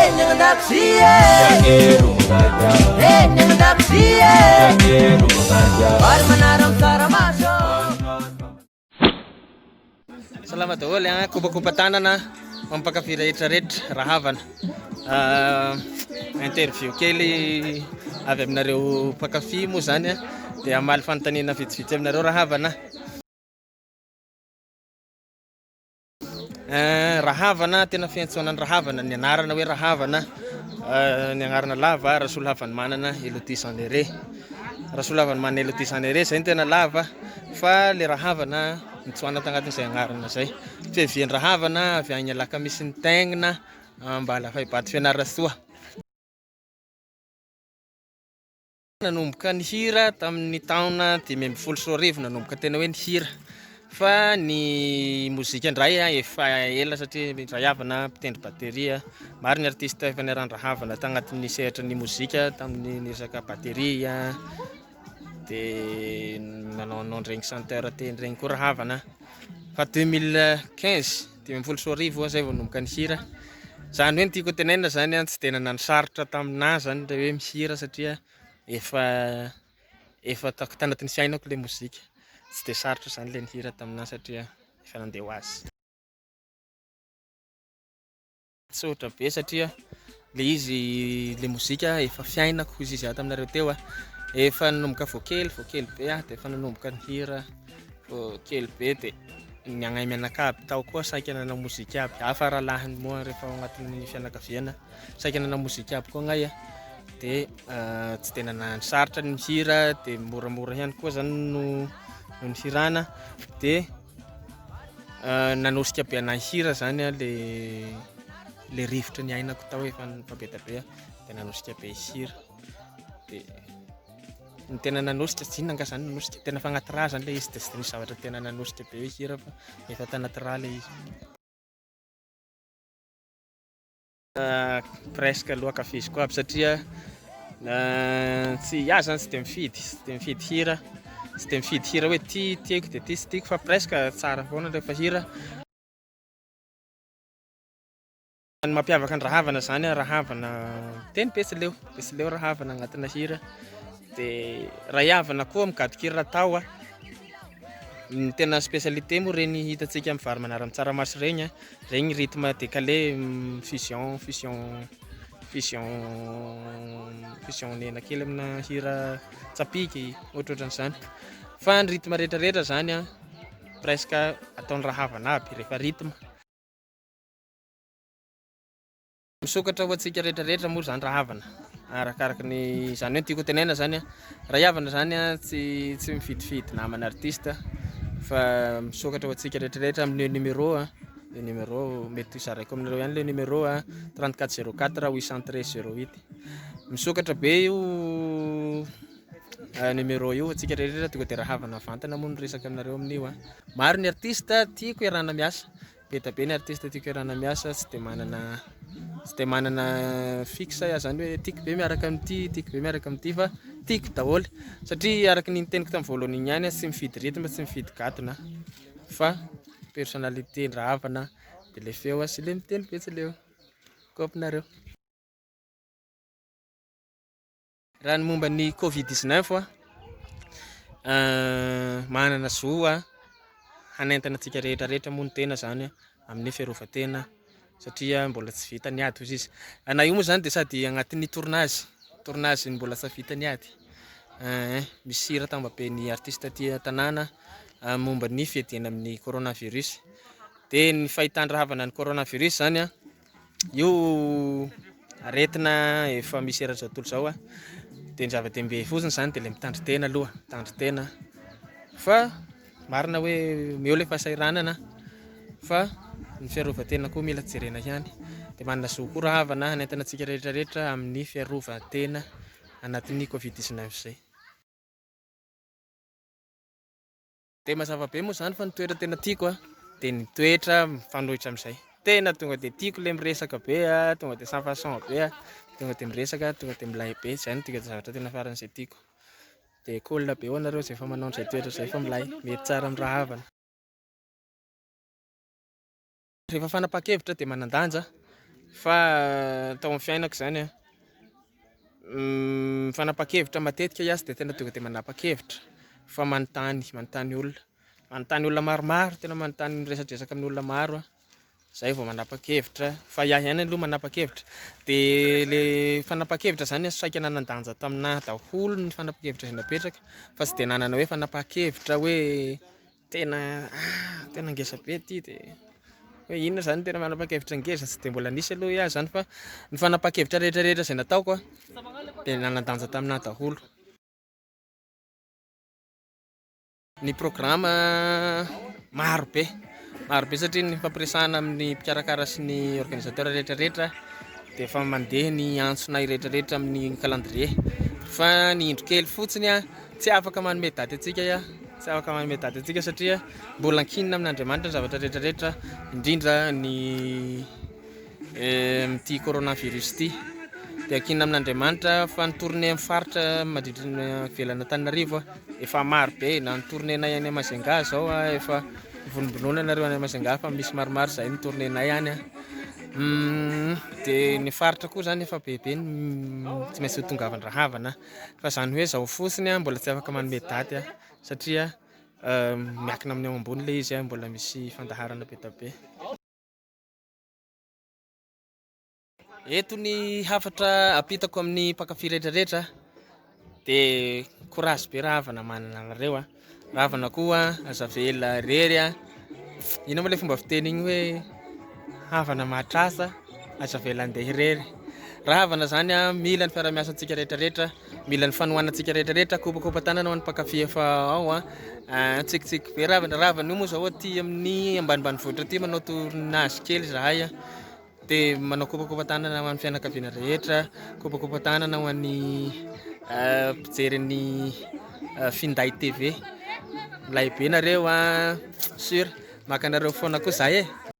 Salama daholo a, kopakopa tanana mampakafy rehetra rehetra rahavana. Interview kely avy aminareo mpankafy moa zany a, dia hamaly fanontaniana vitsivitsy aminareo rahavana. Rahavana, tena fiantsoana an'i Rahavana, ny anarana hoe Rahavana, ny anarana lava Rasoalavanimanana Elodie Jean Néré. Rasoalavanimanana Elodie Jean Néré zay no tena lava fa le Rahavana nitsoahana tagnatin'izay agnarana zay. Fiavian-dRahavana avy agny Alakamisintegna Ambalafaibato Fianarantsoa. Nanomboka nihira tamin'ny taona 2015 nanomboka tena hoe nihira fa ny mozika indray efa ela satria iray havana mpitendry bateria, maro ny artiste efa niarahan-drahavana tagnatin'ny sehatry ny mozika tamin'ny resaka bateria de nanaonao an'iregny chanteur teny regny koa rahavana fa 2015 2015 zay vao nanomboka nihira, zany hoe ny tiako hotenenina zany tsy de nanano sarotra taminah zany le hoe mihira satria efa efa ataoko tanatin'ny fiainako le mozika, tsy de sarotra zany le nihira taminah satria efa nandeha ho azy. Tsotra be satria le izy le mozika efa fiainako hoy izy taminareo teo a, efa nanomboka vao kely vao kely be aho de efa nanomboka nihira vao kely be de ny agnay mianakavy tao koa saika nanao mozika aby, hafa rahalahiny moa rehefa ao agnatin'ny fianakaviana saika nanao mozika aby koa agnay a, de tsy de nanano sarotra ny mihira de moramora ihany koa zany no no nihirana de Nanosika be anahy hira zany a le le rivotra niainako tao efa efa be dia be de nanosika be hira de ny tena nanosika tsy inona angaha zany nanosika tena efa agnaty rà zany le izy de tsy de nisy zavatra tena nanosika be hoe hira fa efa tanaty rà le izy. Presque aloha ankafiziko aby satria tsy iaho zany tsy de mifidy, tsy de mifidy hira, tsy de mifidy hira hoe ty tiako de ty tsy tiako fa presque tsara foana rehefa hira. Ny mampiavaka ny rahavana zany a, rahavana miteny betsileo, betsileo rahavana agnatina hira de raha koa migadon-kira atao a, ny tena spécialité moa regny hitantsika amin'ny vary manara amin'ny tsaramaso regny a. Regny rythme décalé fusion fusion fusion fusion-nena kely amina hira tsapiky ohatrohatran'izany fa ny rythme rehetrarehetra zany a presque ataon'ny rahavana aby rehefa rythme. Misokatra ho antsika rehetra rehetra moa zany rahavana arakaraky ny izany hoe ny tiako hotenenina zany a, raha havana zany a tsy tsy mifidifidy namana artiste fa misokatra ho antsika rehetra rehetra amin'ny numéro a, le numéro mety ho zaraiko aminareo ihany le numéro a, 34 04 813 08, misokatra be io numéro io antsika rehetra rehetra tonga de rahavana vantana moa no resaka aminareo amin'io a, maro ny artiste tiako iarahana miasa. Be dia be ny artiste tiako iarahana miasa, tsy dia manana tsy dia manana fixe aho zany hoe tiako be miaraka amin'ity, tiako be miaraka amin'ity fa tiako daholo satria araka ny niteniko tamin'ny voalohany iny ihany aho tsy mifidy rythme, tsy mifidy gadona fa personnalité an-drahavana dia le feo sy le miteny betsileo. Kaopinareo. Raha ny momba ny covid 19 manana zo hanentana antsika rehetra rehetra moa ny tena zany amin'ny fiarovan-tena satria mbola tsy vita ny ady hozy izy. Na io moa zany dia sady agnatin'ny tournage, tournage mbola tsy vita ny ady. Misy hira tambabe ny artiste aty an-tanàna momba ny fiadiana amin'ny coronavirus. Dia ny fahitan-drahavana ny coronavirus zany Io aretina efa misy eran'izao tontolo izao a, dia ny zava-dehibe fotsiny izany dia ilay mitandrin-tena aloha, mitandrin-tena fa marina hoe eo ilay fahasahiranana fa ny fiarovan-tena koa mila jerena ihany, dia manana zo koa rahavana hanentana antsika rehetra rehetra amin'ny fiarovan-tena anatin'ny covid 19 izay. Dia mazava be moa izany fa ny toetra tena tiako a, dia ny toetra mifanohitra amin'izay. Tena tonga dia tiako ilay miresaka be a, tonga dia sans façon be a, tonga dia miresaka, tonga dia milay be, izay no tonga dia zavatra tena faran'izay tiako. Dia cool be ho anareo izay efa manao an'izay toetra izay fa milay, mety tsara amin'ny rahavana. Rehefa fanapahan-kevitra dia manan-danja. Fa tao amin'ny fiainako izany an, fanapa-kevitra matetika iaho tsy dia tena tonga dia manapa-kevitra fa manontany, manontany olona, manontany olona maromaro, tena manontany miresadresaka amin'ny olona maro aho zay vao manapa-kevitra fa iaho ihany aloha manapa-kevitra. Dia le fanapa-kevitra zany an saika nanan-danja taminah daholo ny fanapa-kevitra izay napetraka fa tsy dia nanana hoe fanapa-kevitra hoe Tena ah tena ngeza be ity de hoe inona zany tena manapa-kevitra ngeza, tsy de mbola nisy aloha iaho zany fa ny fanapahan-kevitra rehetra rehetra izay nataoko a de nanan-danja taminahy daholo. Ny programa maro be, maro be satria ny fampiresahana amin'ny mpikarakara sy ny organisateur rehetra rehetra dia efa mandeha ny antsonay rehetra rehetra amin'ny calendrier fa ny indro kely fotsiny a Tsy afaka manome daty antsika aho, tsy afaka manome daty antsika satria mbola ankinina amin'Andriamanitra ny zavatra rehetra rehetra, indrindra ny amin'ity coronavirus ity. Dia ankinina amin'Andriamanitra fa ny tournée amin'ny faritra mandritra ny ivelan'Antananarivo efa maro be, na ny tournée-nay any Majunga zao efa vonombonona nareo any Majunga fa misy maromaro zahay ny tournée-nay any. Dia ny faritra koa zany efa bebe ny tsy maintsy ho tongavan-drahavana. Fa izany hoe izao fotsiny an, mbola tsy afaka manome daty aho satria miankina amin'ny ao ambony ilay izy an, mbola misy fandaharana be dia be. Eto ny hafatra ampitako amin'ny mpankafy rehetra rehetra dia courage be rahavana manana anareo a, rahavana koa aza avela irery a, inona moa ilay fomba fiteny iny hoe havana mahatrasa aza avela handeha irery. Rahavana zany a, mila ny fiarahamiasantsika rehetra rehetra, mila ny fanohanantsika rehetra rehetra, kopakopa-tanana ho an'ny mpankafy efa ao a, tsikitsiky be rahavana, rahavana io moa zao aty amin'ny ambanimbanivohitra aty manao tournage kely zahay a, de manao kopakopa-tanana ho an'ny fianakaviana rehetra, kopakopa-tanana ho an'ny mpijery ny finday TV, milay be nareo a, sur maka anareo foana koa zahay e.